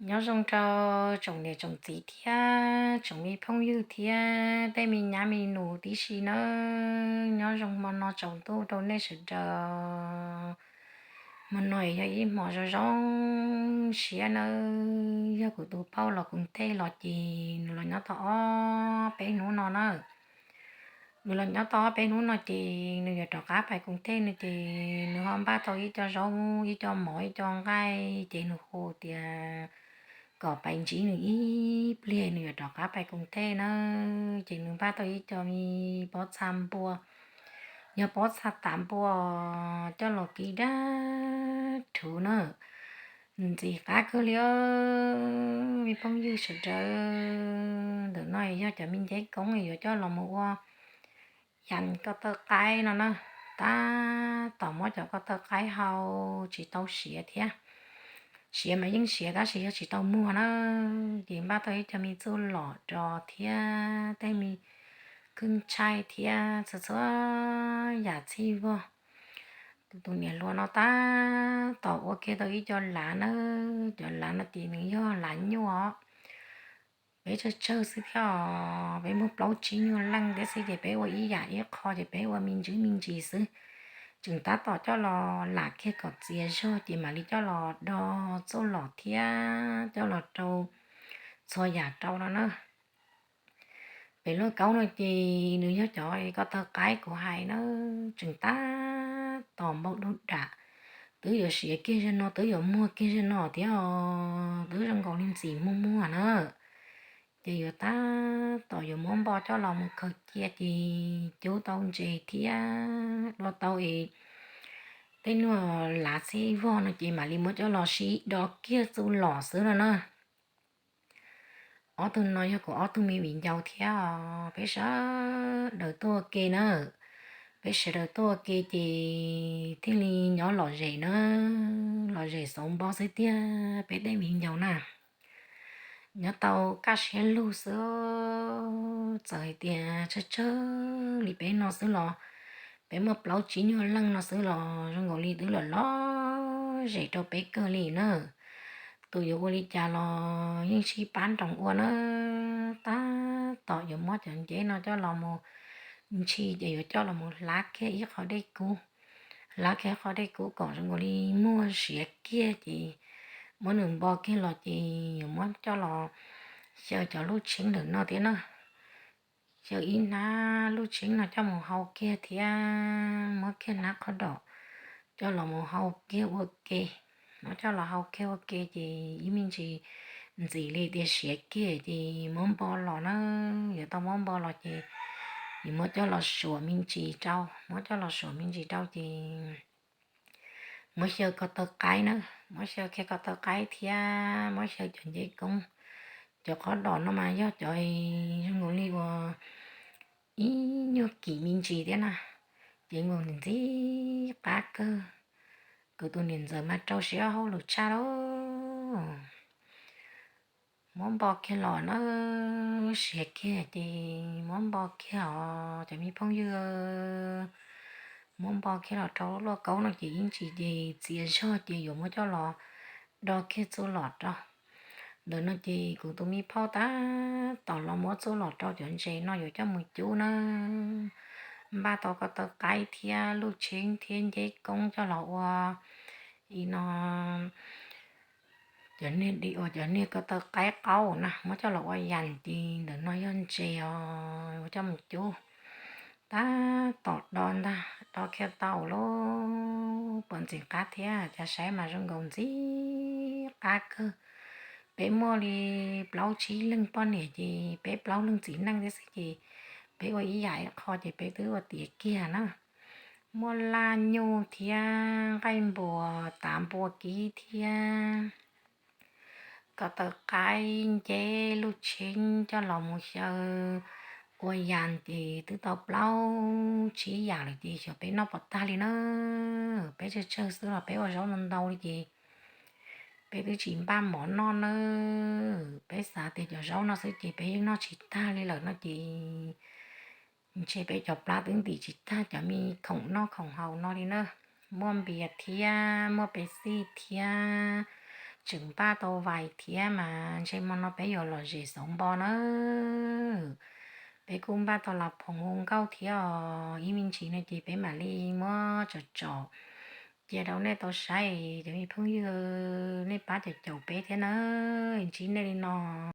Nyob zoo rau tsoom niam tsoom txiv thiab tsoom me phooj ywg thiab tej me nyab me nus tib si nawb. Nyob zoo hmo no tsaus ntuj rau nej sawv daws. Hmo no yog ib hmo zoo zoo siab nawb. Yog kuv tus phauj los kuv ntej los ces nws los nyob tau ob peb hnub no na. Nws los nyob tau ob peb hnub no ces nws yuav rov qab pais kuv ntej no ces nws ho npaj tau ib co zaub ib co mov ib co nqaij ces nws hu tias kom pais ntsib nws ib pliag nws yuav rov qab pais kuv ntej na. Ces nws npaj tau ib co me pob txha npua, yog pob txha tav npua coj los kib dab rhuv na. Nws ntxim qab kawg li os me phooj ywg sawv daws. Ntawm no yog cov me nceb koob yuav coj los mus ua yas ko taw qaib no na. Tab tom muab cov ko taw qaib hau tsis tau siav thiab. Siav mas yeej siav tab sis yog tsis tau muag na. Ces npaj tau ib co me txuj lom rau thiab tej me khwj ntshai thiab txhua txhua yam txhij vog. Tus niam hluas no tab tom ua kiag tau ib co lav na. Cov lav no ces nws yog lav nyuaj os. Peb tsawg tsawg xwb thiab os, peb muaj plaub tsib nyuag leej thiab xwb ces peb ua ib yam ib qho ces peb ua me ntsis me ntsis xwb. Tseem tab tom coj los lam kiag kom txias zog ces mam li coj los do txuj lom thiab coj los rau txhua yam rau no na. Pem lauj kaub no ces nws yog cov ko taw qaib kuv hais na, tseem tab tom npau dub dam, twb yuav siav kiag zaum no twb yuav muag kiag zaum no thiab os, twb zoo nkaus li ntxim muag muag na. Ces yuav tab tom yuav muab npo coj los mus khaws cia ces cub tau ntses thiab do tau es tej nyuag lav txhij vog no ces mam li muab coj los sib do kiag txuj lom xwb no na. Ob tug no yog kuv ob tug me viv ncaus thiab os, peb sawv daws tuaj ua ke na. Peb sawv daws tuaj ua ke ces thiaj li nyob lom zem na, lom zem xauv npo xwb tiag peb tej viv ncaus na. Nyob tau kaj siab lug xwb, txawm hais tias tsawg tsawg li peb no xwb los, peb muaj plaub tsib nyuag leej no xwb los zoo nkaus li twb lom lom zem rau peb kawg li na. Tus yuav ua li cas los yeej sib pab nroos ua na. Tab tom yuav muab cov nceb no coj los mus ntshis ces yuav coj los mus hlab kiag ib qho dej kub. Hlab kiag qho dej kub kom zoo nkaus li muag siav kiag ces muab nws npo kiag los ces yuav muab coj los xyaw cov lub tsheeb ntawm no thiab na. Xyaw ib hnab lub tsheeb no coj mus hau kiag thiab muab kiag hnab qhov dom coj los mus hau kiag ua ke. Muab coj los hau kiag ua ke ces ib me ntsis ntxim li tias siav kiag ces muab npo los na. Yuav tau muab npo los ces yuav muab coj los suam me ntsis rau, muab coj los suam me ntsis rau ces muab xyaw ko taw qaib na, muab xyaw kiag ko taw qaib thiab muab xyaw cov nceb koob. Cov qhov dom no mas yog cov zoo nkaus li uas ib nyuag kim me ntsis thiab na, ces nkaus ntxim qab kawg. Kuv tus niam ntxawm mas rau siab hauj lwm tshaj lauj. Muab npo kiag los na, siav kiag ces muab npo kiag os cov me phooj ywg. Muab npo kiag los rau lub lauj kaub no ces ib ntsis ces txias zog ces yuav muab coj los do kiag txuj lom rau. Ntawm no ces kuv tus me phauj tab tom los muab txuj lom rau cov ntses no yuav coj mus cub na. Npaj tau ko taw qaib thiab lub tsheeb thiab nceb koob coj los ua i no cov niag di uas cov niag ko taw qaib qaub na muab coj los ua yas ces ntawm no yog ntses os, ua coj mus cub. Tab tom do ntag, do kiag tau lauj, puas ntxim qab thiab, cas saib mas zoo nkaus ntxim qab kawg. Peb muaj li plaub tsib leeg poj niam ces peb plaub leeg txiv neej thiab xwb ces peb ua ib yam ib qho ces peb twb ua tiav kiag na. Muaj laj nyuj thiab nqaij npua, tav npua kib thiab ko taw qaib nceb lub tsheeb coj los mus xyaw ua yas ces twb tau plaub tsib yam lawm ces xyov peb noj puas tag li na. Peb tsawg tsawg xwb los peb ua zaub ntau ntau li ces peb twb tsis npaj mov noj na. Peb xav tias cov zaub no xwb ces peb yeej noj tsis tag li lawm no ces ntshe peb cov plab twb ntim tsis tag cov me khoom noj khoom haus no li na. Muaj npias thiab muaj pes xij thiab tseem npaj tau vais thiab mas ntshe hmo no peb yuav lom zem xauv npo nawb. Peb kuj npaj tau las phoom hu nkauj thiab os, ib me ntsis no ces peb mam li muab tsom tsom cia rau nej tau saib. Cov me phooj ywg, nej pab caum caum peb thiab nawb, ntsib nej li no.